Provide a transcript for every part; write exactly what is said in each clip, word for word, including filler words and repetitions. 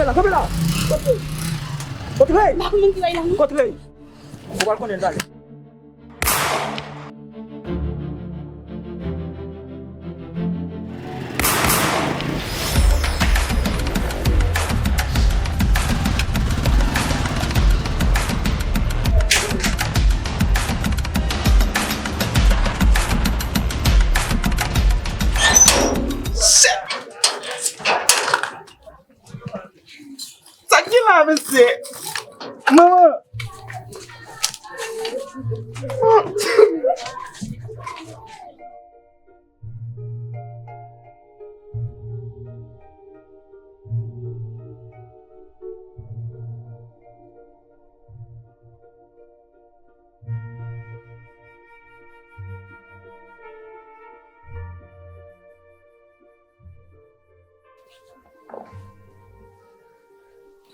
La, kanpe la. Kontre. Kontre. M pa konn moun ki bay la, non. Kontre. Ou pral konnen talè. Sa k gen la, mesye? Manman!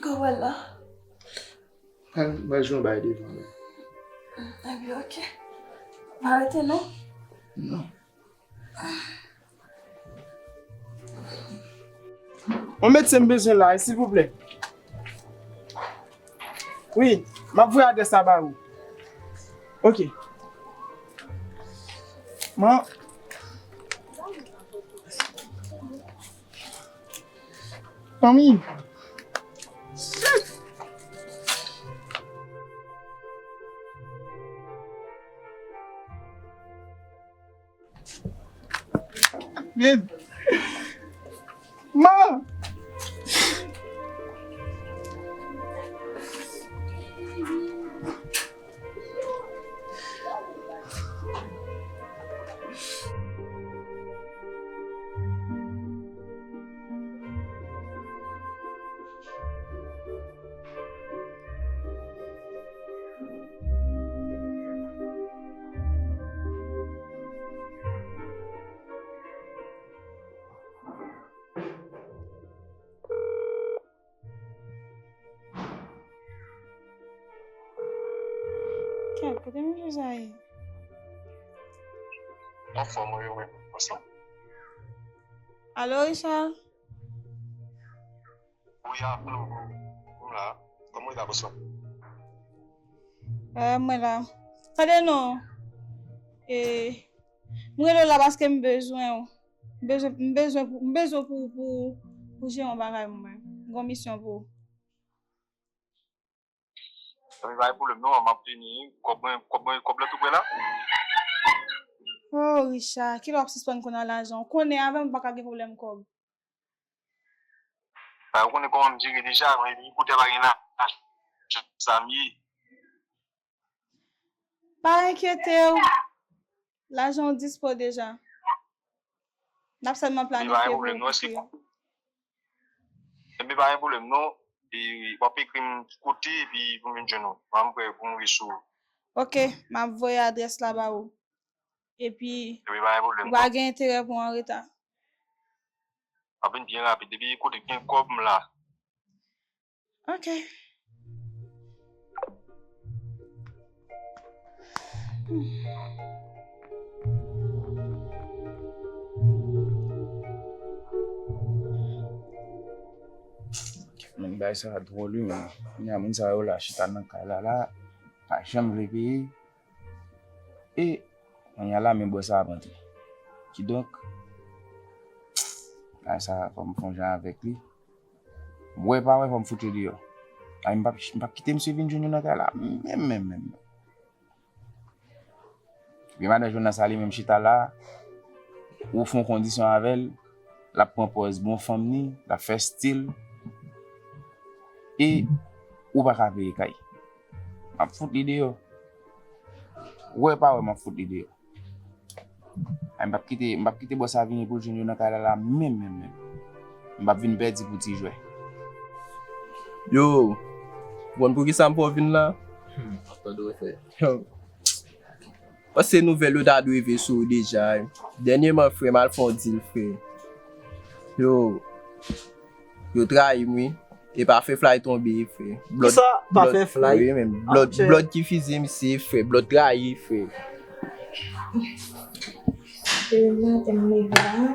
Kòman la? Al, mwen jwenn bay devan men. Ebyen, oke. Pa rete non. Non. On medsen m bezwen la, silvouplè. Wi, m ap voye adrès la ba ou. Oke. Mwen. Fanmi. Men. Man! Kèt, kote misye sa ye? Anfòm, wi, wi. Bonswa. Alo, Richard? Wi, alo, wi. M la. Kòman w ye la, bonswa? Wi, mwen la. Tande non. E, mwen rele w la paske m bezwen w. M bezwen, m bezwen pou, m bezwen pou, pou, pou jere yon bagay mwen. M gen yon misyon pou ou. Ebyen, pa gen pwoblèm non, m ap vini. Kòb mwen, kòb mwen, kòb la tou prè la. Oh, Richard, kilè w ap sispann konn nan lajan? Ou konnen avè m, m pa ka gen pwoblèm kòb. Ba, ou konnen kòman m jere deja, mwen, epi kote pa gen lajan, sa m ye. Pa enkyete w. Lajan w dispo deja. N ap sèlman planifye pou, pou pri an. Ebyen, pa gen pwoblèm non. E, w ap ekri m kote, epi pou m vin jwenn ou. Mwen, m prè pou m rive sou ou. Oke, m ap voye adrès la ba ou. Epi, ebyen, pa gen pwoblèm non. Ou pa gen enterè pou w an reta. M ap vin byen rapid. Depi kote gen kòb, m la. Ok. Men bagay sa a dwòl, wi, men. Kounye a, moun sa yo la chita nan kay la, la, pa janm vle peye. E, kounye a la, men bòs la ap antre. Kidonk, bagay sa a, fò m fè yon jan avèk li. M wè pa wè, fò m fout yo deyò. Ay, m p ap, m p ap kite misye vin jwenn yo nan kay la. Menm, menm, menm, menm. Gen madan Jonas la, li menm chita la, ou fè yon kondisyon avè l, l ap pran pòz bon fanm ni, l ap fè stil, e ou pa ka peye kay. M ap fout li deyò. Wè pa wè, m ap fout li deyò. Ay, m p ap kite, m p ap kite bòs la vini pou l jwenn yo nan kay la, la, menm, menm, menm. M p ap vin pèdi pou ti jwè. Yo, ou konn poukisa m fè w vin la? Hmm, m ap tande w, frè. Yo. Paske nouvèl yo ta dwe rive sou ou deja, wi. Dènyèman, frè, m al fè yon dil, frè. Yo, yo trayi m, wi. E pa fè flay tonbe, frè. Blòd, kisa pa fè flay? Wi, men blòd, blòd ki fize misye, frè. Blòd trayi, frè. Depi maten m leve la,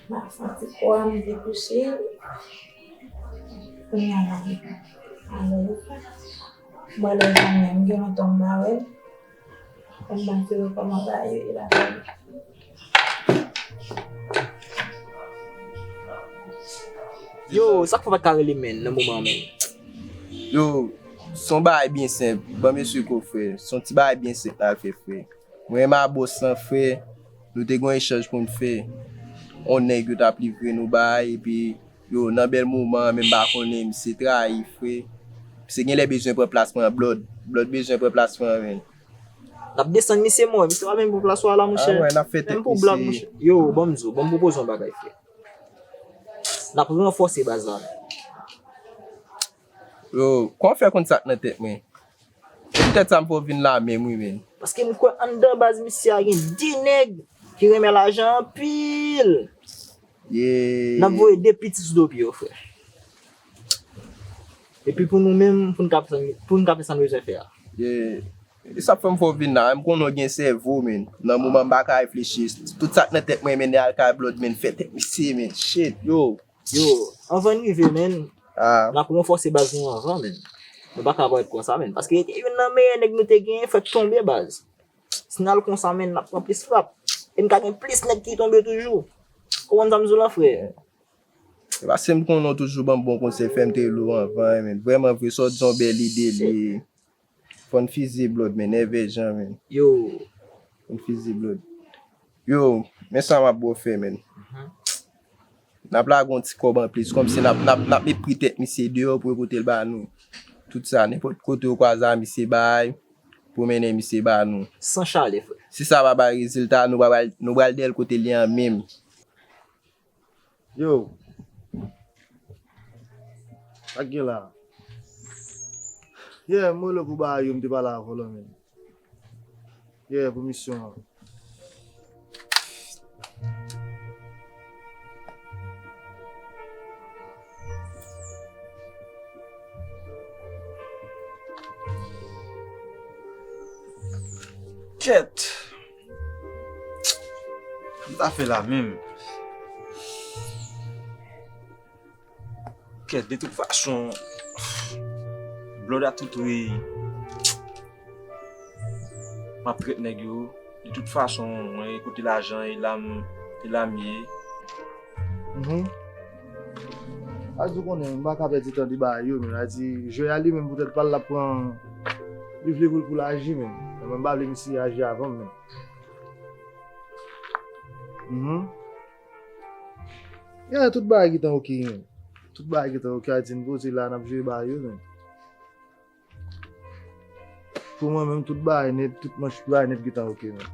m ap santi kò a m debouche. Kounye a la, alo, mwen lè zanmi m gen lontan m pa wè l. Mwen pa sere kòman bagay yo ye la. Yo, sa k fè w pa t ka rele menn nan moman an menn? Yo, se yon bagay byen senp. Ban m esplike w, frè. Se yon ti bagay byen senp n al fè, frè. Mwen menm a bòs lan, frè, nou te gen yon echanj pou n fè. Yon nèg yo t ap livre nou bagay, epi yo, nan bèl moman an, men m pa konnen, misye trayi, frè. Misye genlè bezwen pran plas mwen an, Blood. Blood bezwen pran plas mwen an, menn. N ap desann misye mò, misye pa menm pou plas ou a la, monchè. Ah ouais, n ap fè tèt Menm pou blag, misye. Monchè. Yo, ban m di w, ban m pwopoze yon bagay, frè. N ap ranfòse baz la. Yo, kòman w fè konn sa k nan tèt mwen? Poutèt sa m fè w vin la menm, wi, menn. Paske m kwè anndan baz misye a gen de nèg ki renmen lajan anpil. Yeah. N ap voye de piti sou do pye yo, frè. Epi pou nou menm, pou n ka fè sa, pou n ka fè sa n bezwen fè a. Yeah. E sa k fè m fè w vin la, m konnen w gen sèvo, menn. Nan moman m pa ka reflechi. Tout sa k nan tèt mwen, menn, al kay Blood, menn, fè tèt misye, menn. Shit, yo. Yo, anvan n rive, menn, Ah, n ap ranfòse baz nou anvan, menn. Nou pa ka parèt konsa, menn. Paske youn nan meyè nèg nou te genyen fèk tonbe, baz. Si n al konsa, menn, n ap pran plis frap. E n ka gen plis nèg ki tonbe toujou. Ou konprann sa m di w la, frè? E paske m konnen w toujou ban m bon konsèy, fè m te rele w anvan, menn. Vrèman vre, sa w di yon bèl ide li ye. Fò n fizye Blood, menn, nève jan, menn. Yo, Fò n fizye Blood. Yo, men sa m ap ba w fè, menn. N ap lage yon ti kòb anplis, kòmsi n ap, n ap, n ap met pri tèt misye deyò pou yo pote l ba nou. Tout sa, nenpòt kote yo kwaze a misye bay, pou mennen misye ba nou. San chale, frè. Si sa pa bay rezilta, nou pral, nou pral dèyè l kote li an menm. Yo. Sa k gen la? Yeah, m rele w pou bagay yo, m te pale avè w la, menn. Yeah, pou misyon an. Kèt. Sa m ta fè la menm? Kèt, de tout fason, Blood a tout ri. M ap trèt nèg yo. De tout fason, mwen kote lajan e lam, e lam ye. Mhm. A di w konnen, m pa ka pèdi tan di bagay yo, men a di jwe a li menm poutèt pa l l ap pran, li vle pou l pou l aji menm. Men mwen m pa vle misye aji avan m menm. Mhm. Ya, tout bagay gentan oke, menm. Tout bagay gentan oke, a di n poze la, n ap jere bagay yo, menm. Pou mwen menm, tout bagay nèt, tout manch bagay nèt gentan oke, menm.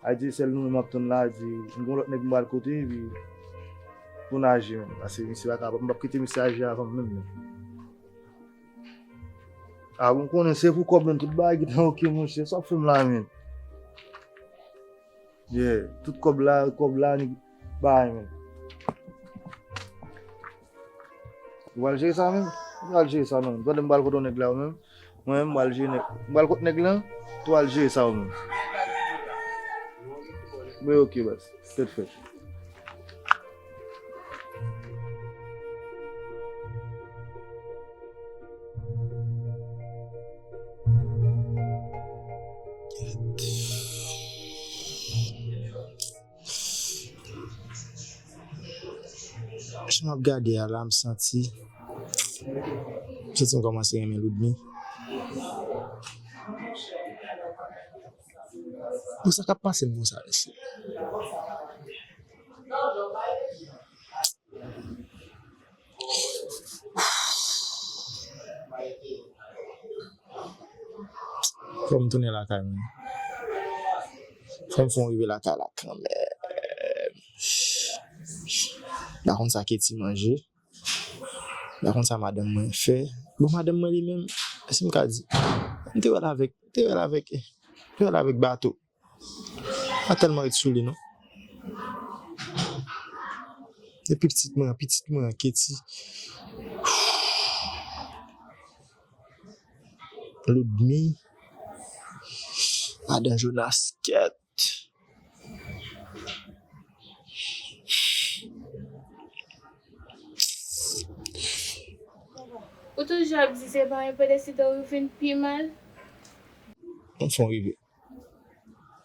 A di sèl nou menm ap tann la, a di m gon lòt nèg m pral kote, epi pou n aji, menm. Paske misye pa ka, m p ap kite misye aji avan m menm, menm. A bon, konnen se pou kòb, menm, tout bagay gentan oke, monchè, sa w ap fè m la, menm. Yeah, tout kòb la, kòb la, ni bagay, menm. Ou pral jere sa menm? Ou pral jere sa non. Pandan m pral kote nèg la ou menm. Mwen menm m pral jere nèg. M pral kot nèg lan, ou pral jere sa ou menm. Men oke baz. Tèt frèt. Jan m ap gade a la, m santi, m santi m kòmanse renmen Ludmi. Bon, sa k ap pase m konsa, mesye? Fò m tounen lakay mwen. Fò m fè yon rive lakay la kanmenm. M pa konn sa Keti manje. M pa konn sa madanm mwen fè. Bon, madanm mwen li menm, si m ka di, m te wè l avèk, m te wè l avèk, m te wè l avèk bato. Pa tèlman ret sou li non. Epi pitit mwen, pitit mwen, Keti. Ludmi. Madan Jonas, kèt. Ou toujou ap di se pa mwen pou deside ou vin pi mal. M fon rive.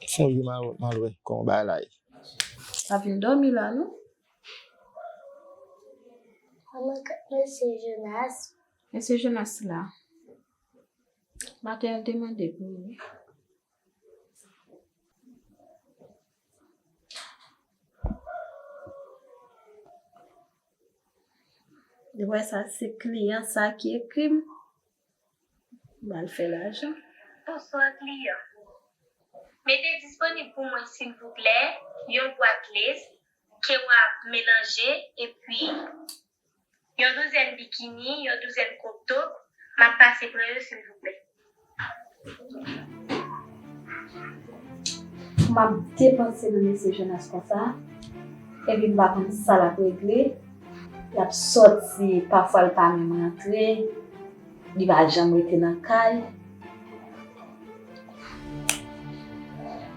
M fon rive mal, mal wè kòman bagay la ye. Pa vin dòmi la, non? Kòman k-, mesye Jonas? Mesye Jonas la. Maten an te mande pou ou. Dapre sa, se kliyan sa ki ekri m. M al fè lajan. Bonswa, kliyan. Mete disponib pou mwen, silvouplè, yon bwat les ke w ap melanje, epi yon douzèn bikini, yon douzèn crop top, m ap pase pran yo, silvouplè. M ap depanse nan mesye Jonas konsa, epi m pa konn sa l ap regle. L ap sòti, pafwa l pa menm rantre, li pa janm rete nan kay.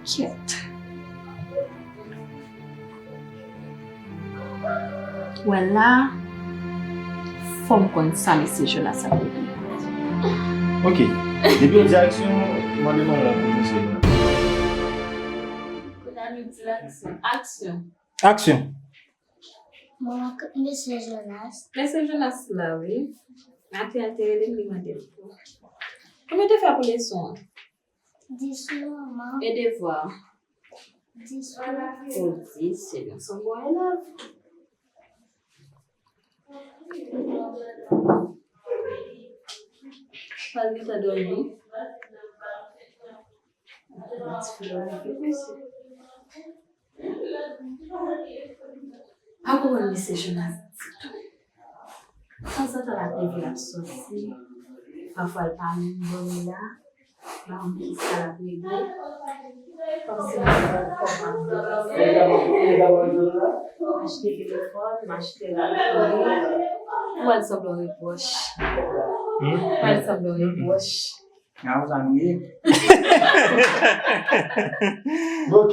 Kyèt. Wè la, fò m konn sa mesye Jonas ap regle. Ok. Depi yo di aksyon, mande non mwen pou mesye Jonas. Kounye a nou di l aksyon. Aksyon. Aksyon. Mwen, mesye Jonas. Mesye Jonas la, wi. Maten an te rele m, li mande m pou. Konbyen w te fè pou leson an? Dis, manman. E devwa? Dis wi. Ou dis, se byen, se yon bon elèv. Pral gentan dòmi. Pa konprann mesye Jonas ditou. Tanzantan l ap leve, l ap sòti. Pafwa l pa menm dòmi la. M pa konn kisa l ap regle. Kòmsi m pa konn kòman m ap depase. M achte telefòn, m achte laptòp. M pral sanble yon repwòch. M pral sanble yon repwòch. Nan sa nou ye. Ok.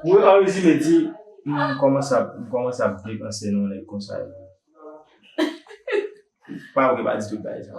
Wi, an rezime, di, m kòmanse ap, m kòmanse ap depanse nan yon nèg konsa. Pa vre, pa di tout bagay sa.